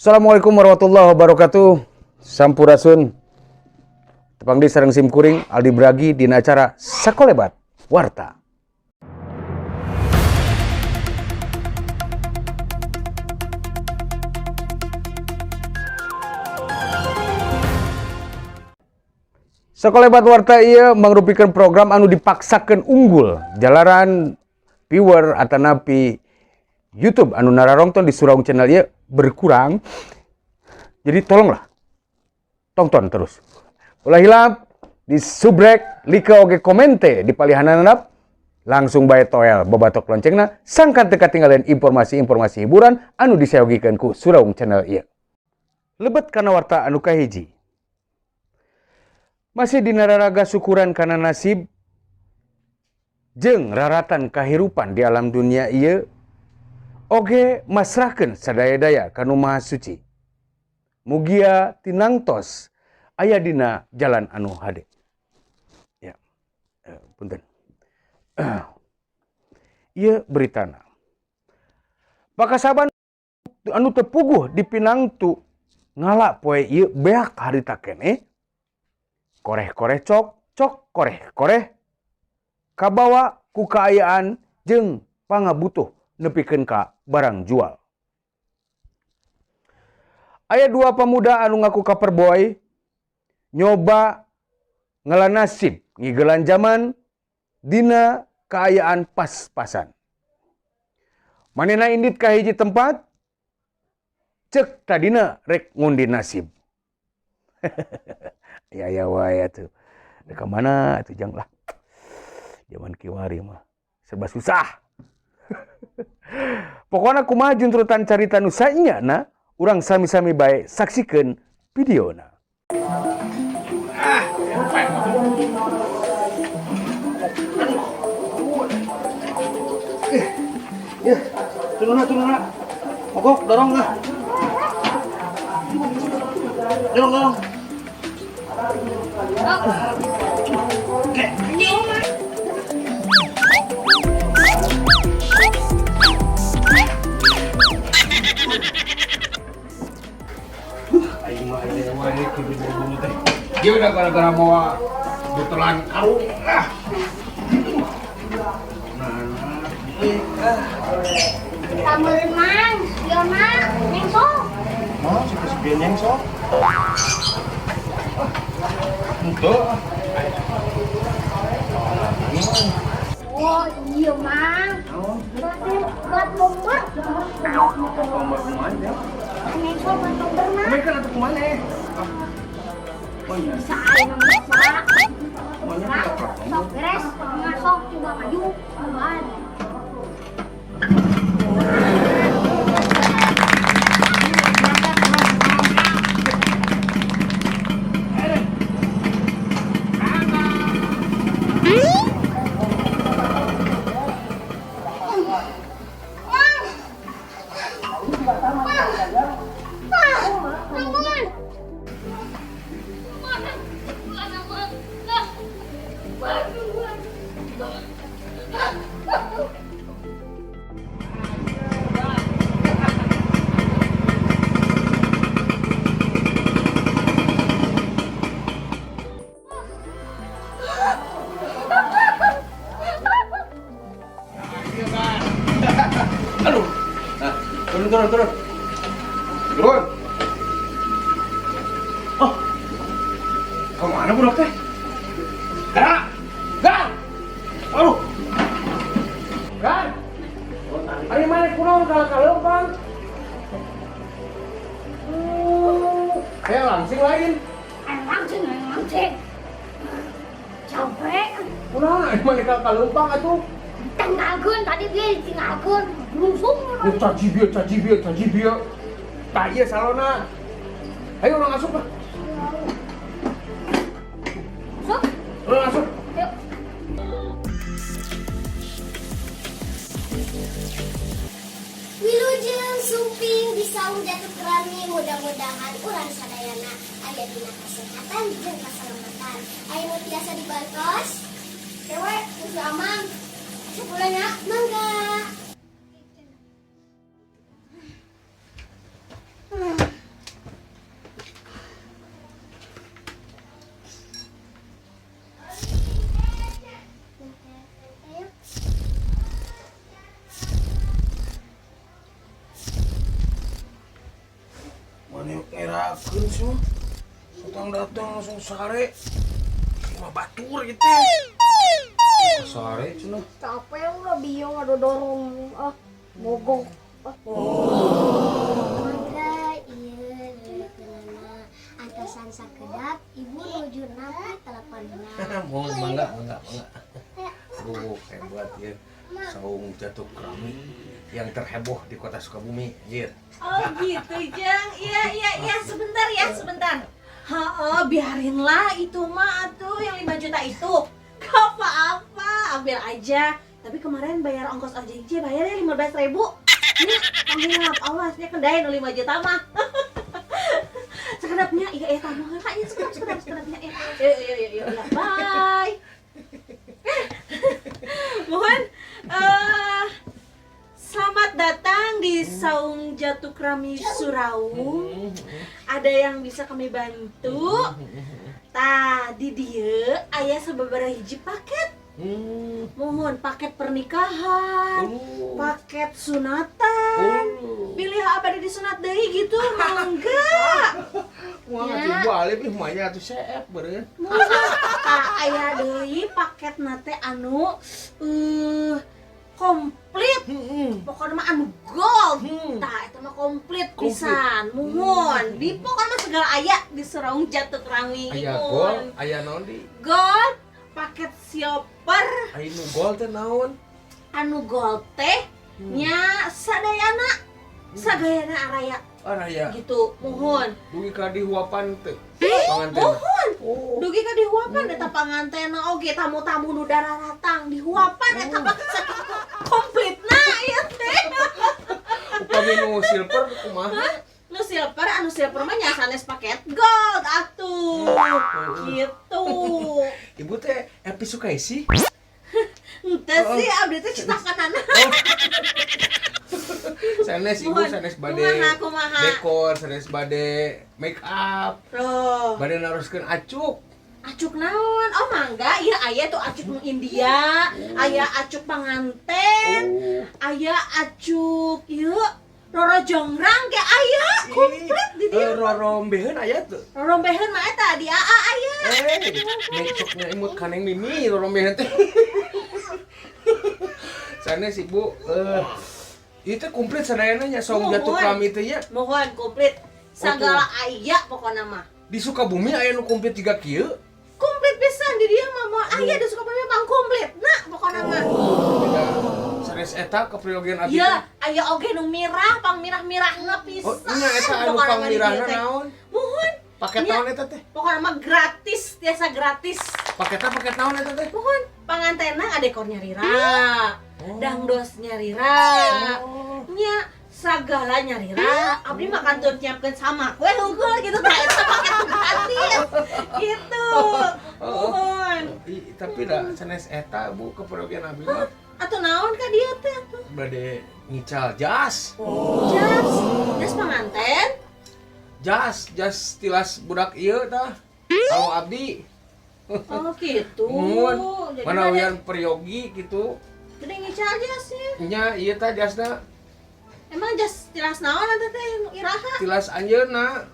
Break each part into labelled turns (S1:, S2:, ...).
S1: Assalamualaikum warahmatullahi wabarakatuh. Sampurasun. Tepang deui sareng sim kuring Aldi Bragi dina acara Sakolebat Warta. Sakolebat Warta ieu mangrupikeun program anu dipaksakeun unggul jalaran viewer atanapi YouTube anu nararongton di Suraung Channel ieu berkurang. Jadi tolonglah tonton terus. Ulah hilap di subrek, like oge komente di palihanana, langsung bae toel bobatok loncengna sangkan teu katinggalan informasi-informasi hiburan anu disayogikeun ku Suraung Channel ieu. Lebet kana warta anu kahiji. Masih dina raraga syukuran kana nasib jeung raratan kahirupan di alam dunia ieu oge masrahkeun sadaya-daya ka Nu Maha Suci. Mugia tinangtos aya dina jalan anu hade. Ya, punten. Ieu beritana. Pakasaban anu teu puguh dipinangtu ngala poe ieu beak harita keneh. Koreh-koreh cok, cok koreh-koreh kabawa ku kaayaan jeung pangabutuh nepikeun ka barang jual. Aya dua pemuda anu ngaku kaperboy nyoba ngala nasib ngigelan zaman dina kaayaan pas-pasan. Manehna indit ka hiji tempat cek tadina rek ngundi nasib. Ya ya wae atuh. Rek ka mana atuh jang lah. Zaman kiwari mah serba susah. Pokokna kumaha juntrutan carita nu saenyana, urang sami-sami bae saksikeun videona.
S2: Ya, turun turun. Mogok, dorong lah. Dorong, dorong. Oke. Aing mah aing wae kudu buru-buru teh. Dia udah gara-gara mau botolan karung ah. Nah, ah.
S3: Samereun Mang, Yona, nyengsok.
S2: Mau sih kesepian nyengsok. Untuk.
S3: Oh iya Mang. Buat bomber.
S2: Bomber kumaha ya?
S3: Nyengsok buat bomber Mang.
S2: Mereka kan kumaha? Oh iya.
S3: Bisa aing mah bisa.
S2: Kumanya kita platform.
S3: Sok beres, ngasok coba maju, cobaan. Ampun.
S2: Aduh. Nah, turun turun turun. Turun. Oh. Kemana budak teh? Gerak. Gar. Aduh.
S1: Gar. Ari maneh kunaon kalah kaleumpang? Kayak langsing lain.
S3: Langsing, langsing. Capek.
S1: Kunaon ari maneh kalah kaleumpang atuh?
S3: Tinggalkeun tadi dia ditinggalkeun. Lungsung.
S1: Lu caji bieu, caji bieu, caji bieu. Tah ieu salona. Ayo urang asup lah.
S3: Sok.
S1: Urang asup.
S3: Yuk.
S4: Wilujeng sumping di saung Jatuh Kerami, mudah-mudahan urang sadayana aya dina kesehatan jeung keselamatan. Aya nu tiasa dibantos? Cewek, kudu amang. Sepulanya, mangga.
S2: Sih mah. Datang-datang langsung sare. Mah batur gitu. Sare cenah.
S3: Capek udah biung ngadodorong ah mogok.
S4: Mangga ieu leulekeunana antosan sakedap ibu nuju nampi teleponna.
S2: Mau mangga, mangga, mangga. Aduh, hebat ya. Saung Jatuh Kerami yang terheboh di kota Sukabumi, anjir.
S5: Oh gitu, Jeng. Iya, sebentar ya, sebentar. Ha, biarinlah itu mah tuh yang 5 juta itu. Gak apa-apa, ambil aja. Tapi kemarin bayar ongkos ojek bayar ya 15 ribu. Nih, panggil awasnya kendain 5 juta mah. Sekedapnya, iya, tamu kayaknya sekedap, sekedap, sekedapnya. Iya, iya, bye. Mohon, selamat datang di Saung Jatukrami Suraung. Ada yang bisa kami bantu? Tadi dia aya sababaraha hiji paket. Mohon paket pernikahan, paket sunatan. Pilih apa di sunat deui gitu, mangga.
S2: Wah, atuh balik ih mah atuh seep beureun.
S5: Mohon tah aya deui paket nate anu komplit. Pokoknya mah anu gold. Tah eta mah komplit
S2: Komplit.
S5: Pisan. Muhun. Di pokoknya mah segala aya di Suraung Jatukrami.
S2: Aya
S5: Muhun.
S2: gold, aya naon di?
S5: Gold, paket sioper.
S2: Aya nu gold teh naon?
S5: Anu gold teh nya sadayana. Sadayana araya
S2: Araya.
S5: Gitu, muhun.
S2: Dugi ka dihuapan teh. Panganten.
S5: Muhun.
S2: Oh.
S5: Dugi ka dihuapan eta pangantena oge, tamu-tamu nu daratang dihuapan, eta mah sakitu komplitna ieu teh.
S2: Upami nu silver kumaha?
S5: Nu silver, anu silver mah nya sanes paket gold atuh. Gitu.
S2: Ibu teh Epi Sukaisi?
S5: Henteu sih, abdi teh citakanana.
S2: Sanes ibu,
S5: Muhun.
S2: sanes bade
S5: Kumaha, kumaha?
S2: Dekor, sanes bade make up,
S5: Loh,
S2: bade naroskeun acuk.
S5: Acuk naon? Oh, mangga, ieu aya tuh acuk nu India, aya acuk panganten, aya acuk ieu Roro Jonggrang ge aya, komplit di dieu.
S2: Eh, rorombeheun aya tuh.
S5: Rorombeheun mah eta di AA aya.
S2: Eh, mecoknya imut kaneng mimi rorombeheun teh. Sanes ibu, eh itu komplit sadayana nya Saung
S5: Muhun.
S2: Jatukrami teh nya.
S5: Mohon komplit. Segala aya pokokna mah.
S2: Di Sukabumi aya nu komplit jiga kieu.
S5: Komplit pisan di dieu mah, moal aya di Sukabumi mah komplit. Nah, pokokna mah.
S2: Beda sanes eta kepriogian abdi
S5: Iya,
S2: teh.
S5: aya oge nu mirah, pang mirah-mirahna pisan.
S2: Oh, nya eta anu
S5: Pokokna mah di dieu
S2: pangmirahna
S5: teh.
S2: naon?
S5: Muhun.
S2: Paket
S5: Nya.
S2: naon eta teh?
S5: Pokokna mah gratis, tiasa gratis.
S2: Paketna paket naon eta teh?
S5: Muhun, pangantena adekor nyalira. Dangdos nyalira. Nya sagala nyalira. Abdi mah kantun nyiapkeun sama kue hungkul gitu tah eta paket gratis. Gitu. Muhun.
S2: Ih, tapi dah sanes eta Bu kepriogian abdi mah.
S5: Atuh naon ka dieu teh atuh?
S2: Bade ngical jas.
S5: Jas, jas panganten.
S2: Jas, jas tilas budak ieu tah. Kalau abdi
S5: Oh gitu.
S2: Muhun,
S5: Jadi
S2: mana wian peryogi gitu.
S5: Jadi ngical jasnya.
S2: Nya ieu tah jasna.
S5: Emang jas tilas naon eta teh nu iraha?
S2: Tilas anjeunna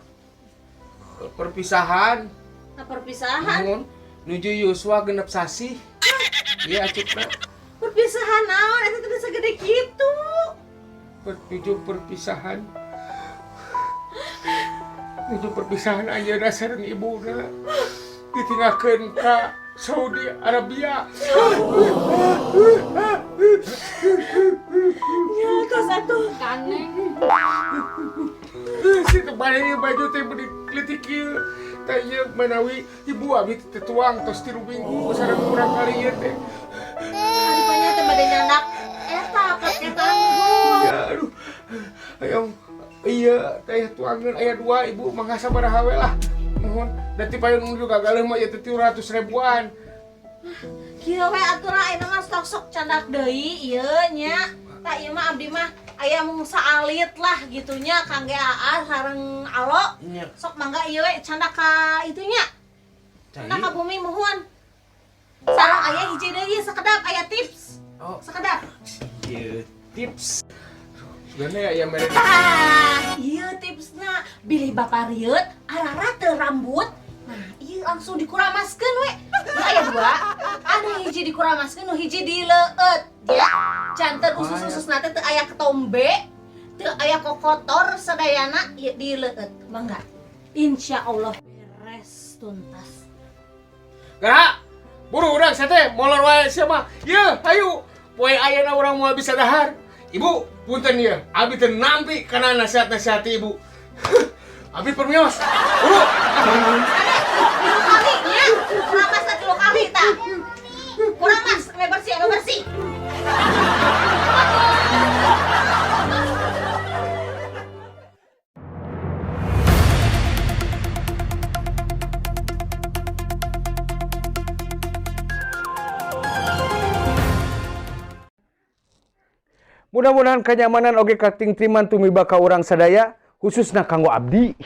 S2: perpisahan.
S5: Nah, perpisahan.
S2: Muhun nuju yuswa 6 sasih. Iya acukna.
S5: Perpisahan naon eta teh segede kitu?
S2: Nuju perpisahan. Nuju perpisahan anjeunna sareng ibuna. Ditinggalkeun ka Saudi Arabia.
S5: Ya, tos atuh.
S3: Kaneng.
S2: Situ balik baju teh beli kletik ieu. Teh ieu manawi ibu abdi teh tuang tos 3 minggu sareng kurang kali ieu teh.
S5: Rupanya teh bade nyandak eta paketan gold.
S2: Ya aduh. Hayang iya teh tuangeun aya dua ibu mangga sabaraha we lah. Nuhun. Da ti payun juga gagaleuh mah ieu teh 300 ribuan.
S5: Kieu we atuh lah, ayeuna mah sok sok candak deui ieu nya. Tah ieu mah abdi mah aya mung saalit lah gitunya kangge AA sareng Alo.
S2: Nya.
S5: Sok mangga ieu we candak ka itunya. Candak ka bumi, muhun. Sareng aya hiji deui sakedap aya tips.
S2: Oh,
S5: Sakedap.
S2: ieu tips. Sebenarnya ya mere.
S5: Tah, iya tipsna. Bilih bapak rieut, ararate rambut. Nah, iya langsung dikuramaskeun we. Nu aya dua, anu hiji dikuramaskeun, nu hiji dileueut. Ya, janten usus-ususna teh teu aya ketombe, teu aya kokotor sadayana ieu dileueut. Mangga. Insya Allah beres tuntas.
S2: Gerak. Buru urang sate molor wae sia mah. Ye, hayu. Poe ayeuna urang moal bisa dahar. Ibu, punten ieu. Abi teu nampi kana nasihat-nasihat ibu. Abi permios. Buru.
S5: Tilu kali nya, kuramas tilu kali tah. Kuramas, ame bersih, ame bersih.
S1: Mudah-mudahan kenyamanan oge katingtriman tumiba ka urang sadaya, khususna kanggo abdi,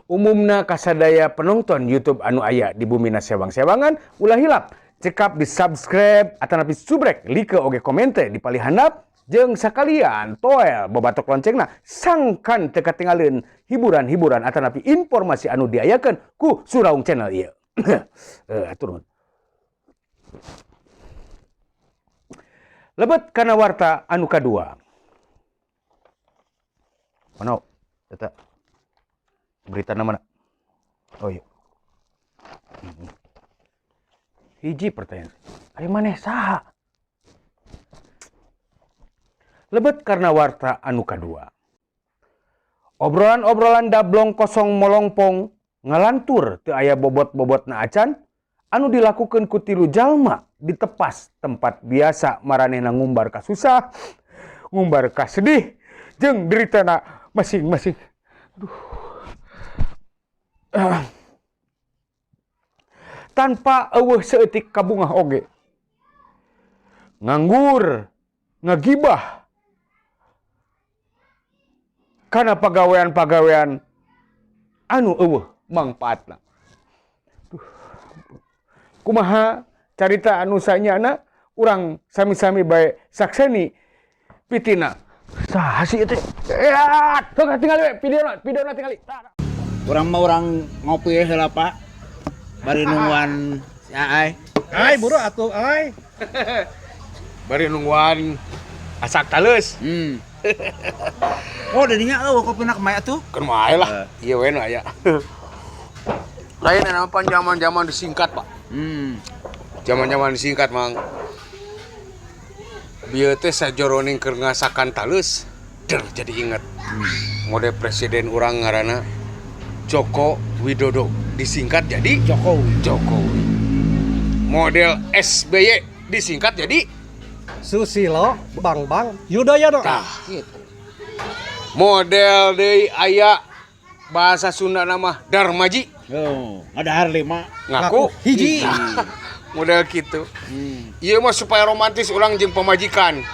S1: umumna kasadaya penonton YouTube anu aya di bumina sewang-sewangan. Ulah hilap cekap di subscribe atanapi subrek, like oge komente di palih handap, jeung sakalian toel bobatok loncengna sangkan teu katinggalin hiburan-hiburan atanapi informasi anu diayakeun ku Suraung Channel ieu. Atur nuhun. Lebet kana warta anu kadua. Mana? Eta berita mana? Oh iya. Hiji pertanyaan. Ari maneh saha? Lebet karena warta anu kadua. Obrolan-obrolan dablong kosong molongpong ngalantur teu aya bobot-bobotna acan anu dilakukan ku tilu jalma ditepas tempat biasa maranehna ngumbar kasusah, ngumbar kasedih, jeung deritana masing-masing. Aduh. Tanpa eueuh saeutik kabungah oge. Nganggur, ngagibah kana pagawean-pagawean anu eueuh mangpaatna. Duh. Kumaha carita anu sanyana urang sami-sami bae sakseni pitina. Saha sih ieu teh? Ya, tuh tingali we videona, videona tingali.
S6: Urang mah urang ngopi heula, Pak. Bari nungguan si Aai.
S7: Ai buru atuh ai.
S2: Bari nungguan asak taleus.
S6: Oh, dadinya eueuh kopina kemaya tuh?
S2: Keun wae lah. Ieu we nu aya. Lain nama pan zaman-zaman disingkat, Pak. Zaman-zaman disingkat, Mang. Bieu teh sajoroning keur ngasakan taleus, der jadi inget. Mode presiden urang ngaranna Joko Widodo, disingkat jadi
S6: Jokowi.
S2: Jokowi. Model SBY disingkat jadi
S7: Susilo Bambang Yudhoyono.
S2: Tah. Model deui aya bahasa Sunda nama Darmaji.
S6: Oh, ngadahar lima.
S2: Ngaku
S7: hiji.
S2: Model gitu. Ieu mah supaya romantis urang jeung pamajikan.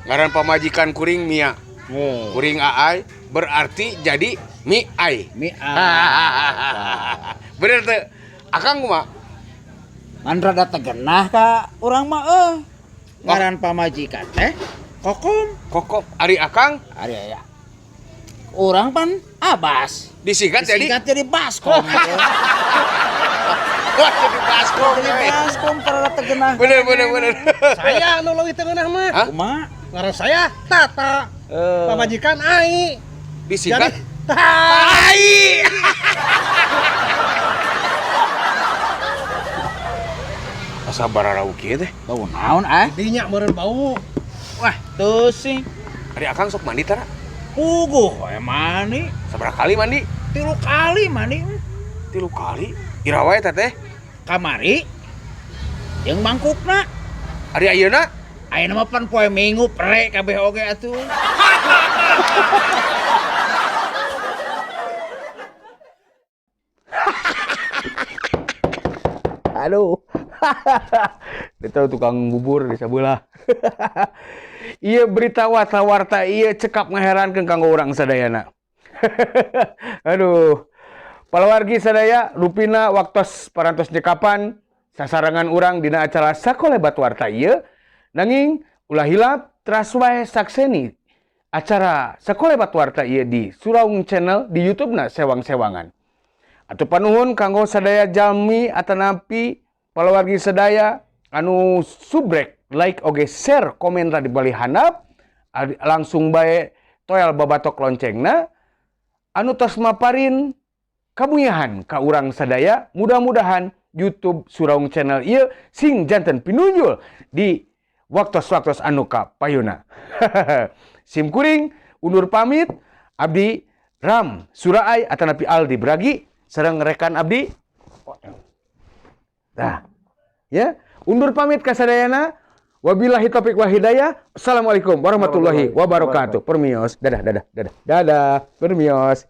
S2: Ngaran pamajikan kuring Mia.
S6: Oh.
S2: Kuring Aai berarti jadi Mi Ai.
S6: Mi Ai.
S2: Bener teu? Akang kumaha?
S6: Ngan rada tegenah ka urang mah euy. Ngaran pamajikan teh Kokom.
S2: Kokom. Ari akang?
S6: Ari aya. Urang pan Abbas.
S2: Disingkat jadi?
S6: Disingkat jadi Baskom.
S2: Wah, jadi Baskom.
S6: Jadi Baskom rada tegenah.
S2: Bener, bener, bener.
S7: Saya anu leuwih teu ngeunah mah.
S2: Hah?
S6: Kumaha?
S7: Ngaran saya Tata. Pamajikan Ai.
S2: Disingkat?
S7: Jadi Tai.
S2: Asa bararau kieu teh?
S6: Bau naon ah?
S7: Dinya meureun bau.
S6: Wah, teu sih.
S2: Ari akang sok mandi tara?
S6: Puguh we mandi.
S2: Sabaraha kali mandi?
S6: 3 kali mandi.
S2: 3 kali? Ira wae teh teh?
S6: Kamari jeung mangkukna.
S2: Ari ayeuna?
S6: Ayeuna mah pan poe Minggu pre kabeh oge atuh.
S1: Aduh. Dia tahu tukang bubur di sebelah. Iya berita warta-warta iya cekap ngeherankan kanggo urang sadayana. Aduh. Palawargi sadaya rupina waktos parantos nyekapan sasarangan urang dina acara Sakolebat Warta ieu, nanging ulah hilap teras wae sakseni Acara Sakolebat Warta ieu di Suraung Channel di YouTube na sewang-sewangan. Atur panuhun kanggo sadaya jalmi atanapi palawargi sadaya anu subrek, like, oge share, komentar di balik handap, langsung bae toel babatok loncengna, anu tos maparin kabungahan ka urang sadaya. Mudah-mudahan YouTube Suraung Channel ieu sing janten pinunjul di waktos-waktos anu ka payuna. Sim kuring undur pamit, abdi Ram Suraai atanapi Aldi Bragi sareng rekan abdi. Nah, ya, undur pamit ka sadayana. Wabillahi taufik wal hidayah. Assalamualaikum warahmatullahi wabarakatuh. Permios. Dadah, dadah, dadah. Dadah. Permios.